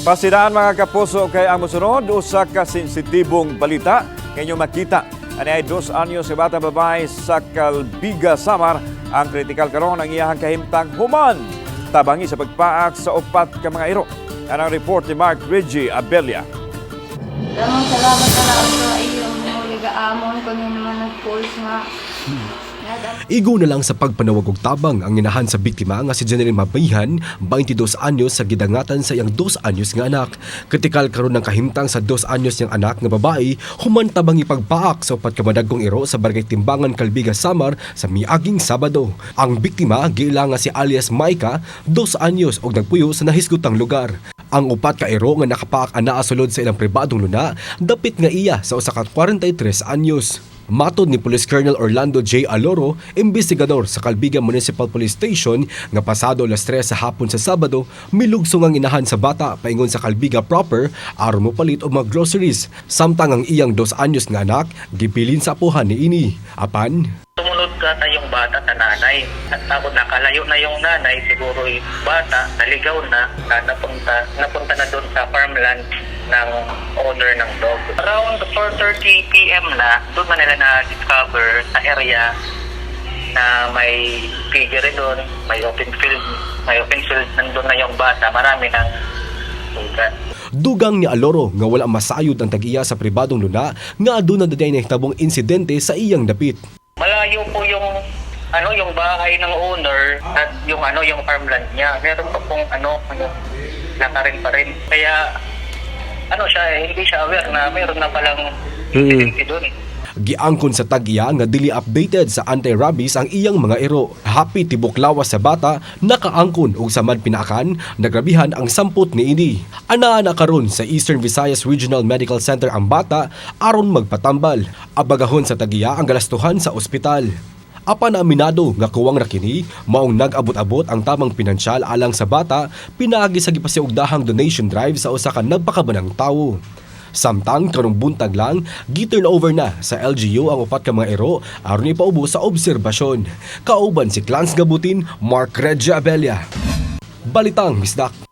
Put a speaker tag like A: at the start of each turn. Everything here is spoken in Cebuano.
A: Pasidaan, mga kapuso, kay ang mosunod usa ka sensitibong balita nga inyong makita. Ani ay 2 anyos sa bata babae sa Calbiga, Samar, ang kritikal karon ang iyahang kahimtang human tabangi sa pagpaak sa upat ka mga iro. Anang report ni Mark Reggie Abella.
B: Damang salamat na lang sa iyong huli amon kung yun naman nag-post nga.
C: Igo na lang sa pagpanawag og tabang ang inahan sa biktima nga si Jeneline Mabayhan, 22 anyos, sa gidangatan sa iyang 2 anyos nga anak. Kritikal karon ng kahimtang sa 2 anyos niyang anak nga babae human tabang ipagpaak sa upat ka madagkong iro sa Barangay Timbangan, Calbiga, Samar sa miaging Sabado. Ang biktima giila nga si alias Maika, 2 anyos, og nagpuyo sa nahisgutang lugar. Ang upat ka iro nga nakapaak anaa sulod sa ilang pribadong luna, dapit nga iya sa usa ka 43 anyos. Matod ni Police Colonel Orlando J. Aloro, investigador sa Calbiga Municipal Police Station, nga pasado alas 3 sa hapon sa Sabado, milugsong ang inahan sa bata paingon sa Calbiga proper aron mopalit og mga groceries. Samtang ang iyang 2 anyos nga anak gibilin sa apuhan ni ini. Apan,
D: Sumunod ka yung bata sa nanay. At ako nakalayo na yung nanay, siguro yung bata, naligaw na, na napunta na doon sa farmland ng owner ng dog. Around 4:30 p.m. na, doon na nila na-discover sa area na may piggery doon, may open field, nandun na yung bata, marami ng sugat.
C: Dugang ni Aloro nga wala masayod ang tag-iya sa pribadong luna nga aduna na diay nahitabong insidente sa iyang dapit.
D: Malayo po yung ano, yung bahay ng owner at yung ano, yung farmland niya. Meron pa pong ano, lakarin pa rin. Kaya ano siya eh, hindi siya aware na meron na palang incident doon.
C: Giangkon sa tag-iya nga dili updated sa anti-rabies ang iyang mga iro. Happy tibok lawas sa bata nakaangkon og samad pinaakan, nagrabihan ang sampot niini. Anaa na karon sa Eastern Visayas Regional Medical Center ang bata aron magpatambal. Abagahon sa tag-iya ang galastuhan sa ospital. Apan aminado nga kuwang ra kini, maong nag-abot-abot ang tamang pinansyal alang sa bata pinaagi sa gipasiugdahang donation drive sa usa ka nagpakabanang tawo. Samtang karong buntag lang, gi-turn over na sa LGU ang upat ka mga iro aron ipaubo sa obserbasyon. Kauban si Clans Gabutin, Mark Regia Abella. Balitang Bisdak.